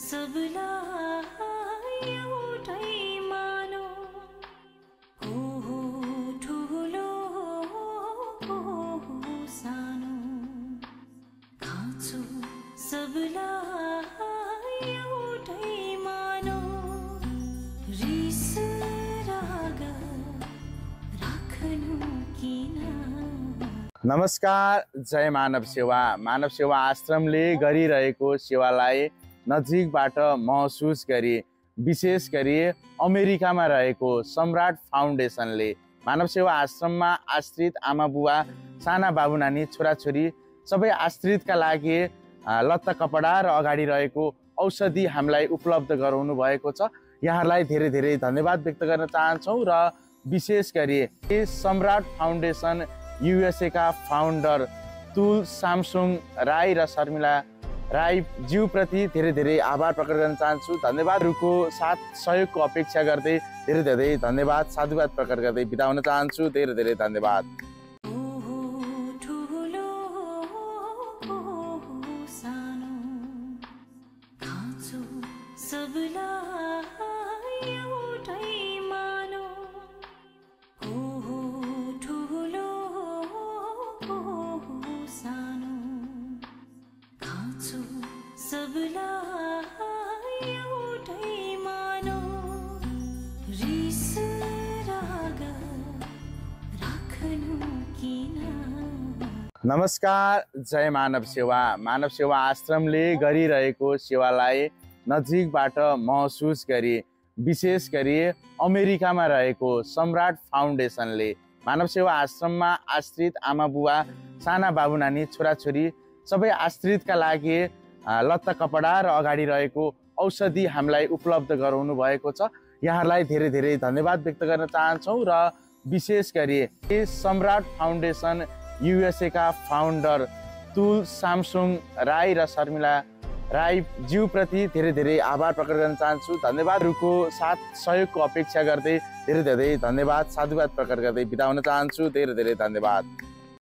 सबलाई एउटै मानो, को हो ठुलो को हो सानो, खाँचो सबलाई एउटै मानो, रिस राग राख्नु किन। नमस्कार, जय मानव सेवा। मानव सेवा आश्रमले गरिरहेको सेवालाई नजिकबाट महसुस गरी विशेष गरी अमेरिकामा रहेको सम्राट फाउन्डेसनले मानव सेवा आश्रममा आश्रित आमा बुवा, साना बाबु नानी, छोराछोरी सबै आश्रितका लागि लत्ता कपडा र अगाडि रहेको औषधि हामीलाई उपलब्ध गराउनु भएको छ। यहाँहरूलाई धेरै धेरै धन्यवाद व्यक्त गर्न चाहन्छौँ र विशेष गरी सम्राट फाउन्डेसन USA का फाउन्डर तुल सामसुङ राई र शर्मिला राई ज्यूप्रति धेरै धेरै आभार प्रकट गर्न चाहन्छु। धन्यवादहरूको साथ सहयोगको अपेक्षा गर्दै धेरै धेरै धन्यवाद साधुवाद प्रकट गर्दै बिदा हुन चाहन्छु। धेरै धेरै धन्यवाद। सबलाई एउटै मानो, रिस राग राख्नु किन। नमस्कार, जय मानव सेवा। मानव सेवा आश्रमले गरिरहेको सेवालाई नजिकबाट महसुस गरी विशेष गरी अमेरिकामा रहेको सम्राट फाउन्डेसनले मानव सेवा आश्रममा आश्रित आमा बुवा, साना बाबु नानी, छोराछोरी सबै आश्रितका लागि लत्ता कपडा र अगाडि रहेको औषधि हामीलाई उपलब्ध गराउनु भएको छ। यहाँहरूलाई धेरै धेरै धन्यवाद व्यक्त गर्न चाहन्छौँ र विशेष गरी सम्राट फाउन्डेसन USA का फाउन्डर तुल सामसुङ राई र शर्मिला राई ज्यूप्रति धेरै धेरै आभार प्रकट गर्न चाहन्छु। धन्यवादहरूको साथ सहयोगको अपेक्षा गर्दै धेरै धेरै धन्यवाद साधुवाद प्रकट गर्दै बिदा हुन चाहन्छु। धेरै धेरै धन्यवाद।